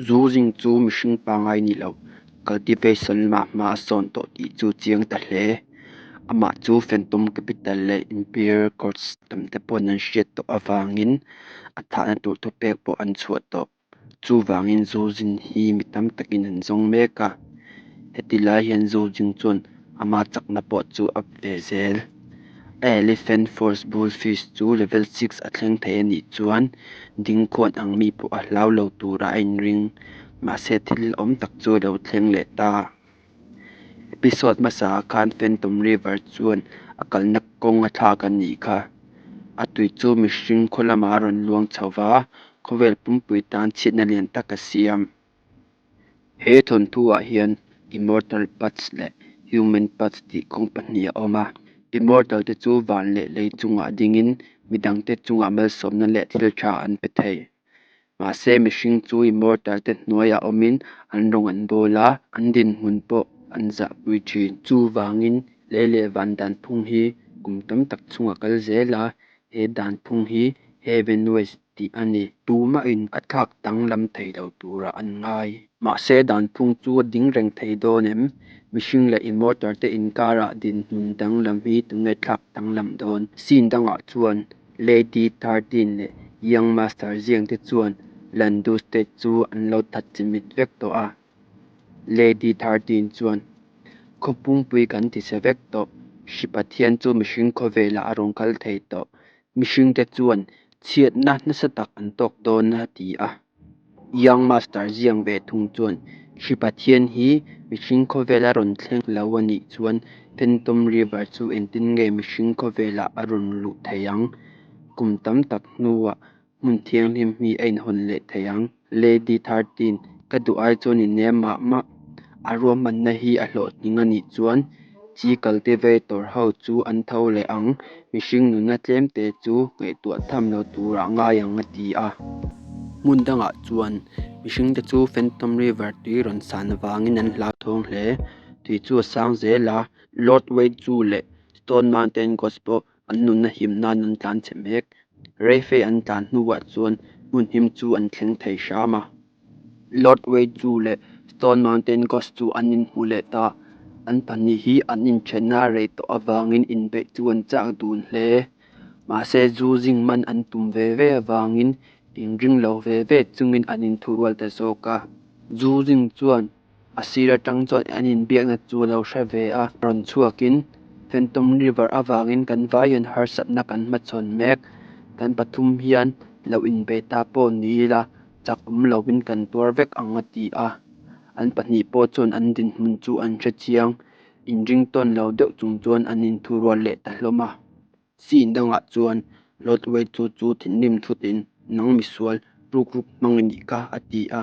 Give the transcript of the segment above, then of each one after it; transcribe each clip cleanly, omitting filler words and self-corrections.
Zu Jing chu mihring pangai ni lo, cultivation lamah hma a sawn tawh tih chu chiang ta hle. Amah chu Phantom Capital leh Imperial Court tam te pawn an hriat tawh avangin a thahna tur thupek pawh an chhuah tawh. Chuvangin Zu Jing hi mi tam takin an zawng mek a, heti lai hian Zu Jing chuan ama chakna pawh chu a pe zel. A Elephant Force Bull Fist chu level six a thleng thei a nih chuan dingkhuan ang mi pawh a hlau lo turah a inring. Mahse thil awm tak chu a lo thleng leh ta. Episode hmasaah khan Phantom River chuan a kalna kawng a thlak a nih kha. A tui chu mihring khaw lamah a rawn luang chho va, khawvel pumpui tan chhiatna lian tak a siam. He thawnthuah hian Immortal Paths leh Human Paths tih kawng pahnih a awm a. Immortal te chu van leh lei chungah dingin midangte chungah malsawmna leh thil tha an pe thei. Mahse mihring chu Immortal te hnuaiah awmin an rawng an bawl a, an dinhmun pawh an zahpui thin. Chuvangin lei leh van dan phung hi kum tam tak chhungah kal zel a, he dan phung hi Heaven West tih a ni. Tumahin a thlak danglam thei lo turah an ngai. Mahse dan phung chu a ding reng thei dawn em? Mihring leh Immortal te inkarah dinhmun danglam hi tunge thlak danglam dawn? Scene dangah chuan Lady 13 leh Young Master Jiang te chuan Landu State chu an lo that chimit vek tawh a. Lady 13 chuan, Khaw pungpui kan ti chhe vek tawh, hri Pathian chu mihring khawvelah a rawn kal thei tawh. Mihringte chuan chhiatna nasa tak an tawk dawn a ti a. Young Master Jiang ve thung chuan, Hri Pathian hi mihring khawvela rawn thleng lo a nih chuan Phantom River chu engtin nge mihring khawvelah a rawn luh theih ang? Kum tam tak hnuah hmun thianghlim hi a inhawn leh thei ang. Lady 13, Ka duh ai chuan i nem mah mah. A ruahmanna hi a hlawhtling a nih chuan chi cultivator ho chu an tho leh ang, mihring nunna tlemte chu ngaihtuah tham lo turah ngai ang a ti a. Hmun dangah chuan mihringte chu Phantom River tui rawn san avangin an hlauthawng hle. Tui chu a sang zel a, Lord Wei Chu leh Stone Mountain Ghost pawh an nunna him nan an tlan chhe mek. Reife an tlan hnuah chuan hmun him chu an thleng thei hram a. Lord Wei Chu leh Stone Mountain Ghost chu an inhmu leh ta. An pahnih hi an inthenna a rei tawh avangin inbeih chu an chak dun hle. Mahse zu zing man an tum ve ve avangin inring lo ve ve chungin an inthurual ta zawk a. Zu zing chuan A sir atang chuan an inbiakna chu a lo hre ve a, rawn chhuakin Phantom River avangin kan vai hian harsatna kan hmachhawn mek, kan pathum hian lo inbei ta pawh ni ila chak awm lovin kan tuar vek ang a ti a. An pahnih pawh chuan an dinhmun chu an hre chiang, inring tawn lo deuh chung chuan an inthurual leh ta hlawm a. Scene dangah chuan Lord Wei chu chu thinrim thutin, Nang misual, ruk ruk hmang i nih kha, a ti a.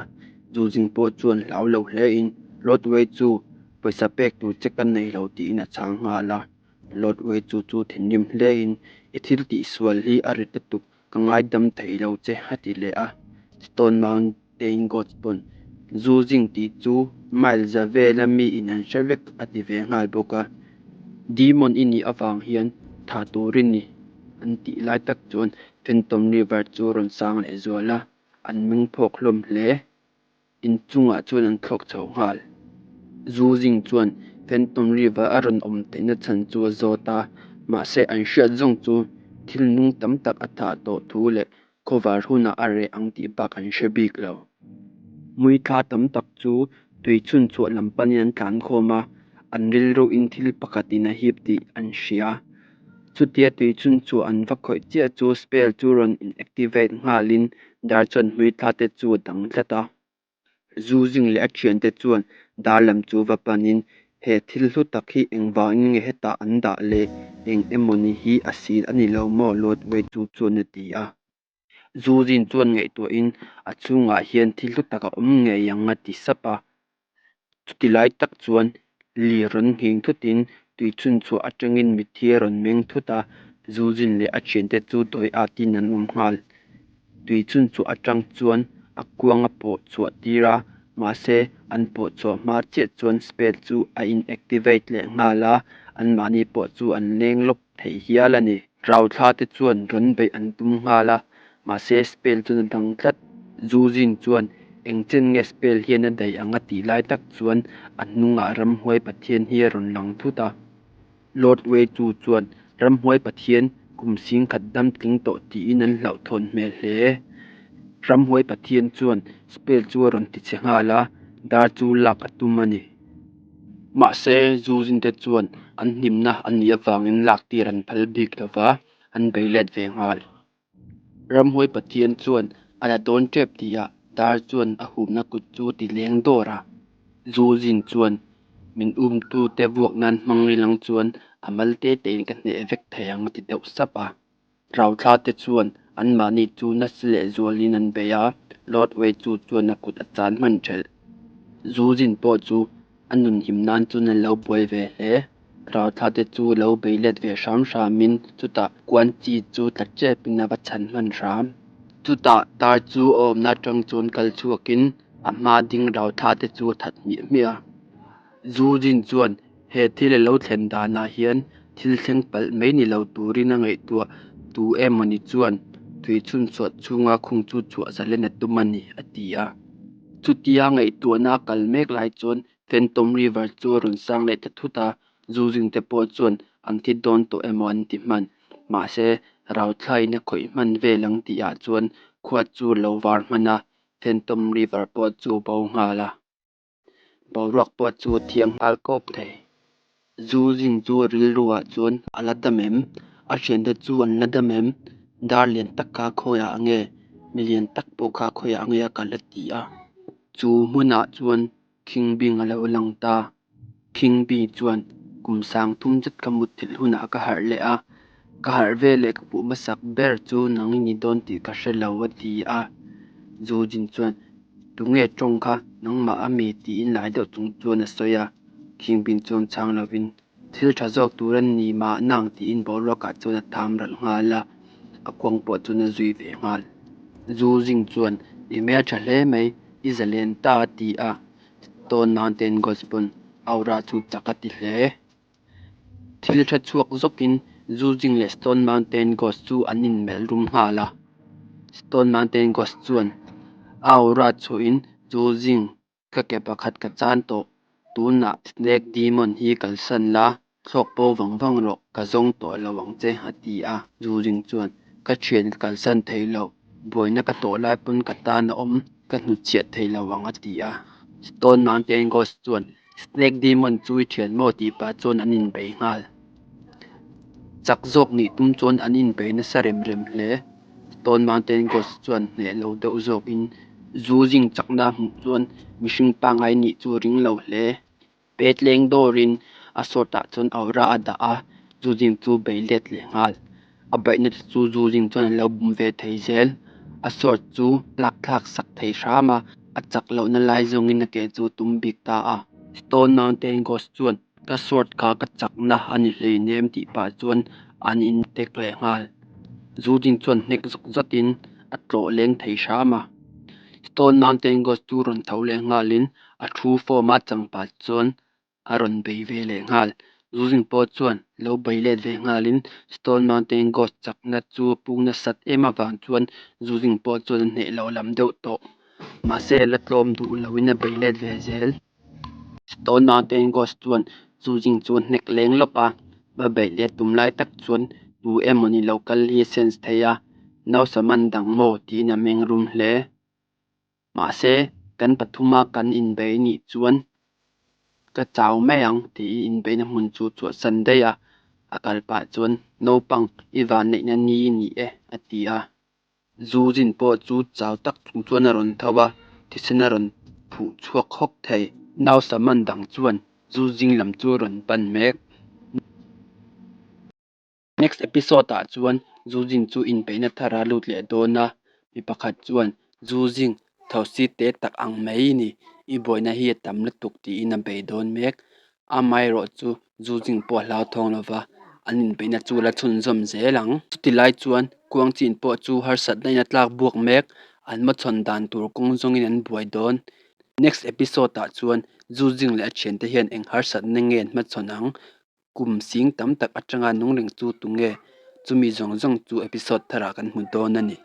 Zu Jing pawh chuan hlau lo hlein, Lord Wei chu pawisa pek tur che ka nei lo tiin a chhang nghal a. Lord Wei chu chu thinrim hlein, I thil tihsual hi a ri lutuk, ka ngaidam thei lo che, a ti leh a. Stone Mountain Gods pawn, Zu Jing tih chu mile za vela mi in an hre vek, a ti ve nghal bawk a. Demon i nih avang hian tha tur i ni, an tih lai tak chuan Phantom River chu a rawn sang leh zual a, an meng phawk hlawm hle. Inchungah chuan an thlawk chho nghal. Zu Jing chuan Phantom River a rawn awm theihna chhan chu a zawt a, mahse an hriat zawng chu thil nung tam tak a thah tawh thu leh khawvar hunah a reh ang tih bak an hre bik lo. Hmuithla tam tak chu tui chhun chhuah lam panin an tlan khawm a, an rilruin thil pakhatin a hip tih an hria. Chutia tui chhun chhuah an va khawih chiah chu spell chu rawn in activate nghalin dar chuan hmuithla te chu a dang tlat a. Zu zing leh a thiante chuan dar lam chu va panin he thil hlu tak hi engvangin nge hetah an dah le, eng emawni hi a sil a ni lo maw Lord Wei chu chuan a ti a. Zu zin chuan ngaihtuahin a chhungah hian thil hlu tak a awm ngei ang a ti sap a. Chuti lai tak chuan lir rawn nghing thutin tui chhun chhuah atangin mitthi a rawn meng thut a, Zu Jin leh a thiante chu dawi atin an awm nghal. Tui chhun chhuah atang chuan a kuang a pawh chhuah tir a, mahse an pawh chhuah hma chiah chuan spell chu a in activate leh nghal a, anmahni pawh chu an leng lawp thei hial a ni. Rauthla te chuan rawn beih an tum nghal a, mahse spell chuan a dang tlat. Zu Jin chuan. Eng chen nge spell hian a daih ang a tih lai tak chuan a hnungah ramhuai pathian hi a rawn lang thut a. Lord Wei Chu chuan ramhuai pathian kum 10,000 dam tling tawh tiin an hlauhthawn hmel hle. Ramhuai pathian chuan spell chu a rawn tichhe nghal a, dar chu lak a tum a ni. Mahse, zu zinte chuan an hnimna a nih avangin lak tir an phal bik lo va, an bei let ve nghal. Ramhuai Pathian chuan a la dawn tep tihah dar chuan a humna kut chu a ti leng dawr a. Zu zin chuan min umtute vuak nan hmang ilang chuan a mal te tein ka hneh vek thei ang a ti deuh sap a. Rauthla te chuan anmahni chu nasa leh zualin an bei a, Lord Wei Chu chuan a kut a chan hman thelh. Zu zin pawh chu a nun him nan chuan a lo buai ve hle. Rauthla te chu lo bei let ve hram hramin chutah Kuan Chi chu tla tepin a va chhan hman hram. Chutah tar chu a awmna atang chuan kal chhuakin a hma ding rauthla te chu a that hmiah hmiah a. Zu Jin chuan he thil a lo thlen danah hian thil thleng palh mai ni lo turin a ngaihtuah tu emawni chuan tuichhunchhuah chhunga khung chu chhuah zalen a tum a ni, a ti a. Chutia ngaihtuahna a kal mek lai chuan Phantom River chu a rawn sang leh ta thut a, zu zing te pawh chuan an thi dawn tawh emaw an ti hman. Mahse, Rauthlaiin a khawih hman vel ang tih ah chuan khua chu a lo var hman a, Phantom River pawh chu a bo nghal a. Boruak pawh chu a thiang nghal kawp thei. Zu zing chu a rilru ah chuan a la dam em? A thiante chu an la dam em? Dar lian tak kha khawiah nge? Mi lian tak pawh kha khawiah nge a kal a ti a. Chu hmunah chuan Khingbing a lo lang ta. Khingbi chuan kum 3000 zet ka mutthilh hunah ka harh leh a, ka harh veleh ka puh hmasak ber chu nang i ni dawn tih ka hre lo a ti a. Zujin chuan Tunge tawng kha nangmah a mi tiin lai deuh chung chuan a sawi a. Khingbing chuan chhang lovin thil tha zawk tur a ni mah nang tiin boruakah chuan a tham ralh nghal a, a kuang pawh chuan a zui ve nghal. Zu zing chuan i hmel tha hle mai, i zalen ta a ti a, Stone Mountain Ghost pawn aura chu chak a ti hle. Thil hre chhuak zawkin Zu Jing leh Stone Mountain Ghost chu an inmelh rum nghal a. Stone Mountain Ghost chuan a aura chhuahin Zu Jing ka ke pakhat ka chan tawh, tunah Snake Demon hi kalsan la, thlawk bo vang vang rawh, ka zawng tawh lo ang che a ti a. Zu Jing chuan ka thian ka kalsan thei lo, buaina ka tawh lai pawn ka tan a awm, ka hnutchhiah thei lo ang a ti a. Stone Mountain Ghost chuan Snake Demon chu i thian maw tih pah chuan an inbei nghal. Chak zawk nih tum chuan an inbei nasa rem rem hle. Stone Mountain Ghost chuan hneh lo deuh zawkin zu zing chakna a hmuh chuan mihring pangngai nih chu a ring lo hle. Pet leng dawrin a sword ah chuan aura a dah a, zu zing chu bei let leh nghal. A baihna te chu zu zing chuan a lo bum ve thei zel. A sword chu lak thlak sak thei hram a, a chak lohna lai zawngin a ke chu a tum bik ta a. Stone Mountain Ghost chuan ka sword kha ka chakna a ni hleinem tih pah chuan an intek leh nghal. Zu zing chuan hnek zawk zawtin a tlawh leng thei hram a. Stone Mountain Ghost chu rawn tho leh nghalin a thu form a chang pah chuan a rawn bei ve leh nghal. Zuzing pawh chuan lo bei let ve nghalin Stone Mountain Ghost chakna chu a pung nasat em avang chuan Zuzing pawh chuan a hneh loh lam deuh tawh. Mahse la tlawm duh loin a bei let ve zel. Stone Mountain Ghost chuan Zuzing chu a hnek leng lawp a, va beih let tum lai tak chuan tu emawni lo kal hi a sense thei a, Nausaman dang maw tiin a meng rum hle. Mahse, kan pathuma kan inbei nih chuan ka chau mai ang tiin inbeihna hmun chu chhuahsan daih a, a kal pah chuan naupang i vanneihna ni i ni e a ti a. Zu zin pawh chu chau tak chung chuan a rawn tho a, thisen a rawn phuh chhuak hawk thei. Nausaman dang chuan zu zing lam chu a rawn pan mek. Next episode ah chuan Zu Jing chu inbeihna thar a lut leh dawn a, mi pakhat chuan Zu Jing thosi te tak ang mai i ni, i buaina hi a tam lutuk tiin a bei dawn mek. Amaherawh chu Zu Jing pawh a hlauthawng lo va, an inbeihna chu la chhunzawm zel ang. Chuti lai chuan Kuang Chin pawh chu harsatna in a tlak buak mek, an hmachhawn dan tur kawng zawngin an buai dawn. Next episode ah chuan Zu Jing leh a thiante hian eng harsatna nge an hmachhawn ang? Kum sing tam tak atanga nung reng chu tunge? Chumi zawng zawng chu episode tharah kan hmu dawn a ni.